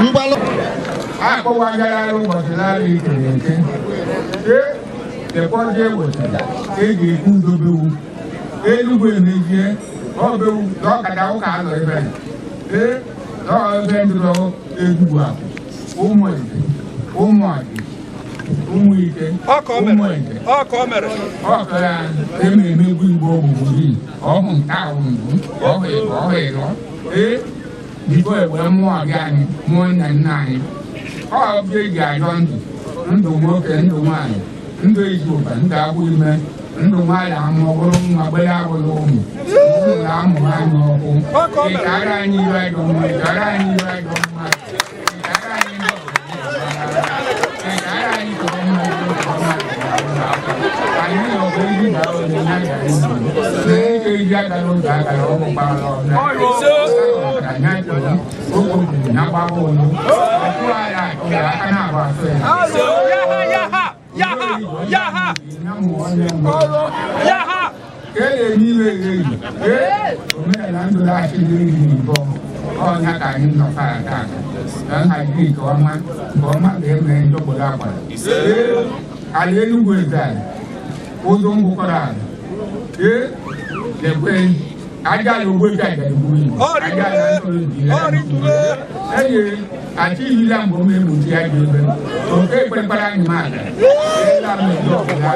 Mgbalụ. Akpọwagara ụbọchị lara ikere eke e lekwazie wetara eji ekwu udobewu Eluigwe emejie ọbewu n'ọkada ụka anọ ebe a ee n'ebe ndụrọ Enugu akwụ ụmụ eze, ụmụ ọdị, ụmụ ike, ụmụ eze. Ọkara emere egwu Igbo ogbugbu ọhụ nke ahụ mbụ ọhụ ịbụ ọhụ ịnọ ee biko egbe mmụọ gị anyị, mmụọ nna nna anyị ọ bụ eji ajọ ndụ, ndụ nwoke, ndụ nwaanyị, ndụ izuụka, ndụ agwụ ime, ndụ nwaanyị amụọ bụrụ nwa gbere abụrụ ụmụ ụmụ na amụ anyị ọkụ. Ịtara anyị iwe ajọ mma, ịtara anyị iwe ajọ mma, ịtara anyị ndụ, ịtara anyị tụrụ mma, ọma anyị ọbụ eji na onye na ike iji akara ụzọ akara ọgwụ gbara ọbịa Yaha! Yaha! Yaha! Yaha! Omenala ndụ na-achịghị igbo ọnya ka anyị nọ taa taa na nhazi nke ọma nke ọma ga-eme ndọgboro akwara ala Enugwu eze ala ụzọ ngwụkọrọ ala ee lekwe aja ala ogbeji aja gburu igbo aja ala ntụrụ ji ya enye achị ihila mgbe o egbochi ya ji ebe oke ekperekpara anyị ma ala ela m ebe ọbụla.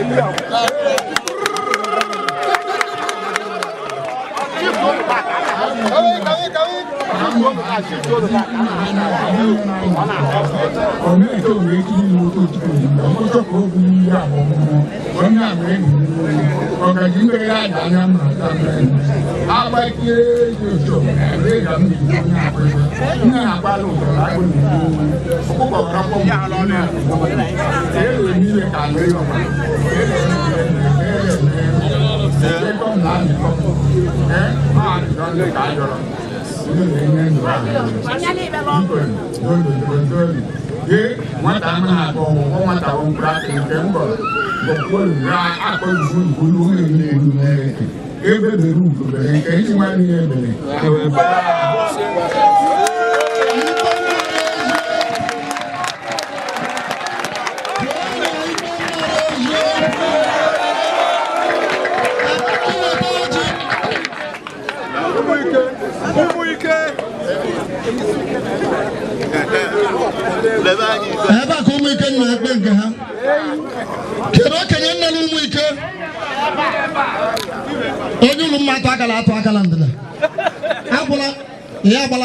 Nwata amaghị akọ ọgwụgwọ nwata bụ mkpụrụ akị nke mbọrọ ebe bere ugo bere nke ndị nwanne ya ebere. Ụmụ ike! Ebe a ka ụmụ ike nọ ekpe nke ha. Kedu okenye nne na ụmụ ike? Onye ụlọ mma atụ akala atụ akala ndịda. Agwụla ya agbala.